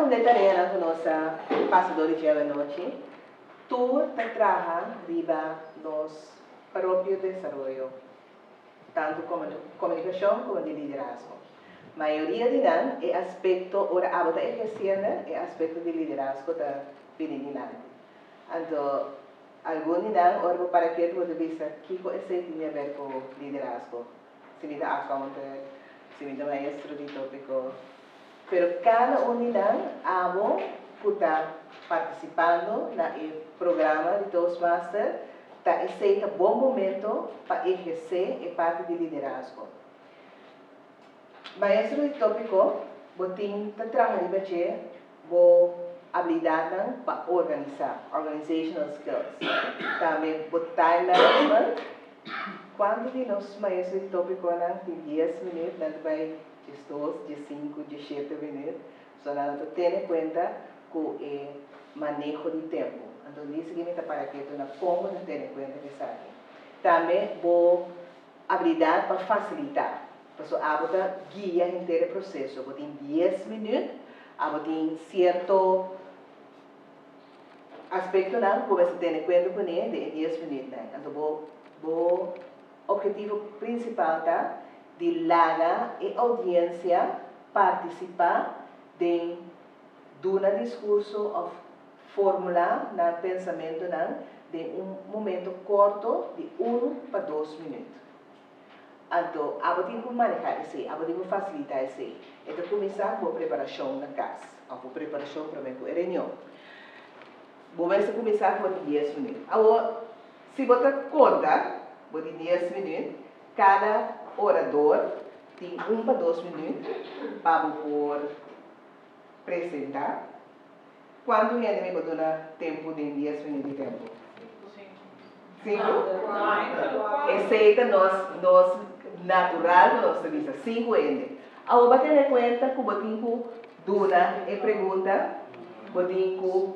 Kada un di e tareanan ku nos a pasa dor di dje awanochi, tur ta traha riba nos propio desaroyo, tantu komunikashon komo di liderazgo. Mayoria di nan e aspekto ora abo ta ehersiendo e aspekto di liderazgo ta bini dilanti. Anto algun di nan ora bo para ketu bo ta bisa kiko esei tin di aber ku liderazgo, si mi ta accountant, si mi ta maestro di topiko. Pero kada un di nan abo ku ta partisipando na e programa di Toastmaster ta esei ta bon momento pa ehersé e parti di liderazgo. Maestro di tópiko, bo tin ta traha riba dje bo abilidatnan pa organisá, organizational skills. Tambe bo time management. Kuantu di nos maestro di tópikonan tin dies minüt, nan ta bai 12, 15, 17 minüt. So nan no ta tene kuenta ku e maneho di tempu. Anto di esaki mi ta para ketu na kon bo ta tene kuenta ku esaki. Tambe bo Abilidat pa fasilitá. Paso abo ta guia henter e proseso. Bo tin dies minüt, abo tin sierto aspektonan ku bo mester tene kuenta kuné den e dies minütnan. Anto bo bo ophetivo prinsipal ta di laga e oudiensia partisipá den duna diskurso òf Formulá nan pensamentunan den un momento korto di unu pa dos minüt. Anto, abo tin ku manehá esei, abo tin ku fasilitá esei. E ta kuminsá ku bo preparashon na kas òf bo preparashon promé ku e reunion. Bo mester kuminsá ku bo tin dies minüt. Awor, si bo ta konta bo tin dies minüt, kada orador tin un pa dos minüt pa bo por presentá. Kuantu hende mi por duna tempu den dies minüt di tempu? Sinku? Esei ta nos nos natural ku nos ta bisa, sinku hende. Awor bo a tene kuenta ku bo tin ku duna e pregunta, bo tin ku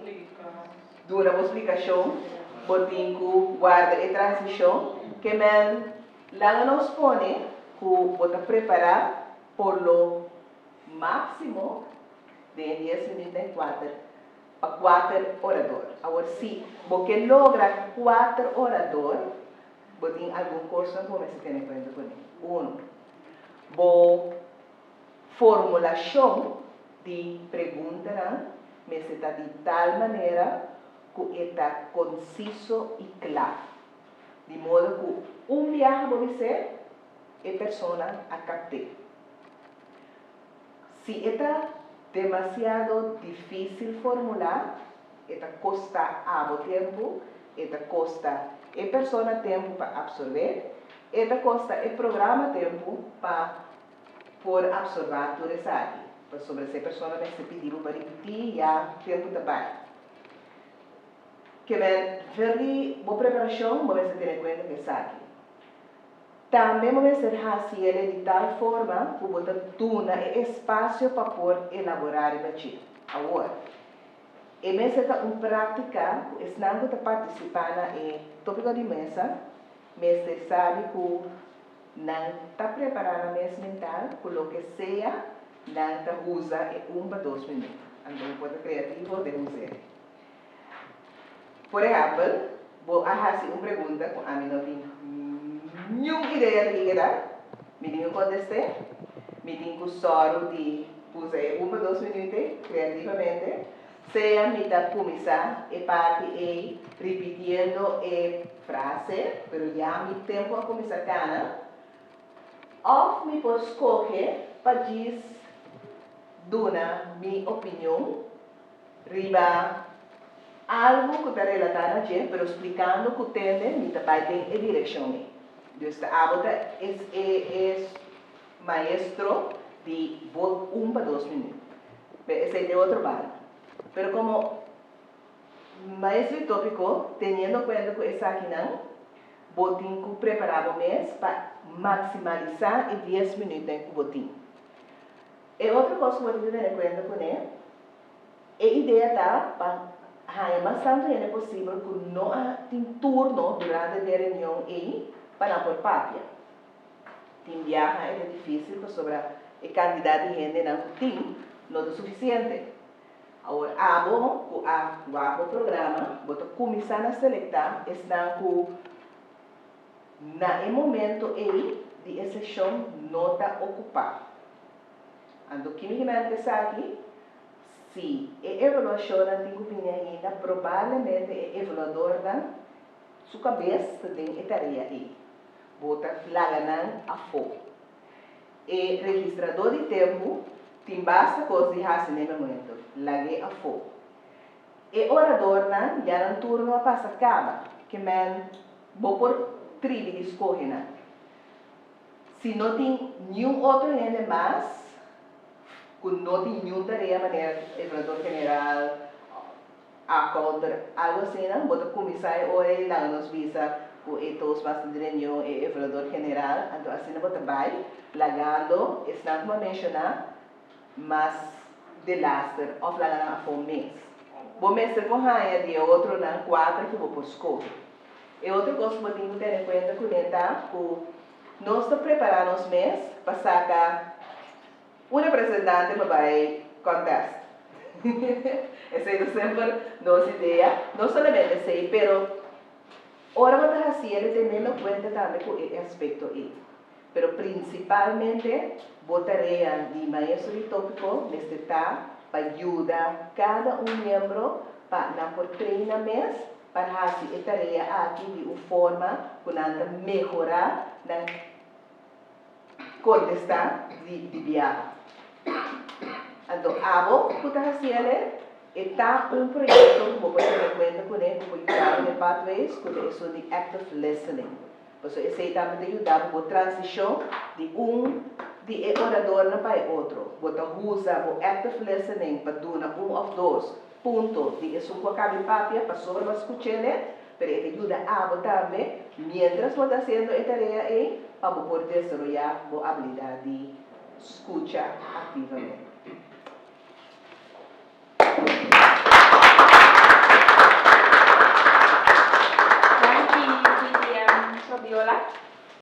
duna bo splikashon, bo tin ku warda e transishon. Ke men laga nos pone ku bo ta prepará por lo máksimo Den e dies minüt den kuater pa kuater orador. Awor si bo ke logra kuater orador, bo tin algun kosnan ku bo mester tene kuenta kuné. Uno, bo formulashon di preguntanan mester ta di tal manera ku e ta konsiso i kla, di modo ku un biaha bo bis'é, e persona a kapt'é. Si e ta demasiado difísil formulá, e ta kosta abo tempu, e ta kosta e persona tempu pa apsorbé, e ta kosta e programa tempu pa por apsorbá tur esaki, pasobra si e persona mester pidi bo pa ripití, ya tempu ta bai. Ke men, for di bo preparashon bo mester tene kuenta ku esaki. Tambe bo mester hasi el di tal forma ku bo ta duna e espasio pa por elaborá riba dje. Awor, e mester ta un práktika ku esnan ku ta partisipá na e tópiko di mesa mester sabi ku nan ta prepará nan mes mental ku loke sea nan ta usa e un pa dos minüt. Anto bo por ta kreativo den us'é. Por ehèmpel, bo a hasi un pregunta ku ami no tin niun idea di kiko ta, mi tin ku kontest'é, mi tin ku sòru di usa e un pa dos minüt ei kreativamente, sea mi ta kuminsá e parti ei ripitiendo e frase, pero ya mi tempu a kuminsá kana, òf mi por skohe pa djis duna mi opinion. Riba algu ku ta relatá na dje, pero splikando ku tende mi ta bai den e direkshon ei. Dus ta abo ta es e es maestro di bo un pa dos minüt. Pero esei ta e otro banda. Pero komo maestro di tópiko, teniendo kuenta ku esakinan, bo tin ku prepará bo mes pa maksimalisá e dies minütnan ku bo tin. E otro kos ku bo tin ku tene kuenta kuné, E idea ta pa haña mas tantu hende posibel ku no a tin turno durante di e reunion ei pa nan por papia. Tin biaha e ta difísil pasobra e kantidat di hendenan ku tin no ta sufisiente. Awor abo ku a wak bo programa, bo ta kuminsá na selektá esnan ku na e momento ei di e seshon no ta okupá. Anto kimikamente esaki? Si e evaluashonnan tin ku bini ainda, probablemente e evaluadornan su kabes ta den e tarea ei. Bo ta laga nan afó. E registradó di tempu tin basta kos di hasi na e momento. Lag'é afó. E oradornan ya nan turno a pasa kaba, ke men bo por tribi di skohe nan. Si no tin niun otro hende mas ku no tin niun tarea manera evaluador general, Afkouter, algu asina, bo ta kuminsá e ora ei laga nos bisa ku e toastmaster di reunion, e evaluador general, anto asina bo ta bai lagando esnan ku bo a menshoná mas delaster òf laga nan afó mes. Bo mester por haña di e otronan kuater ku bo por skohe. E otro kos ku bo tin ku tene kuenta kuné ta ku nos ta prepará nos mes pa saka un representante pa bai contest. Esei ta semper nos idea. No solamente esei, pero ora bo ta haciendo teniendo cuenta tambe cu e aspecto ei. Pero principalmente bo tarea di maestro di topico mester ta pa yuda cada un miembro pa nan por train nan mes pa haci e tarea aki di un forma cu nan ta mehora nan Kontestá di di biaha. Anto abo ku ta hasiel e ta un proyekto ku bo por tene kuenta kuné ku por yuda bo den Pathways ku ta esun di active listening. Pasobra esei tambe ta yuda bo bo transishon di un di e oradornan pa e otro. Bo ta usa bo active listening pa duna un òf dos punto di esun ku a kaba di papia pasobra bo a skuch'el. Pero e ta yuda abo tambe miéntras bo ta hasiendo e tarea ei pa bo por desaroyá bo abilidat di skucha aktivamente.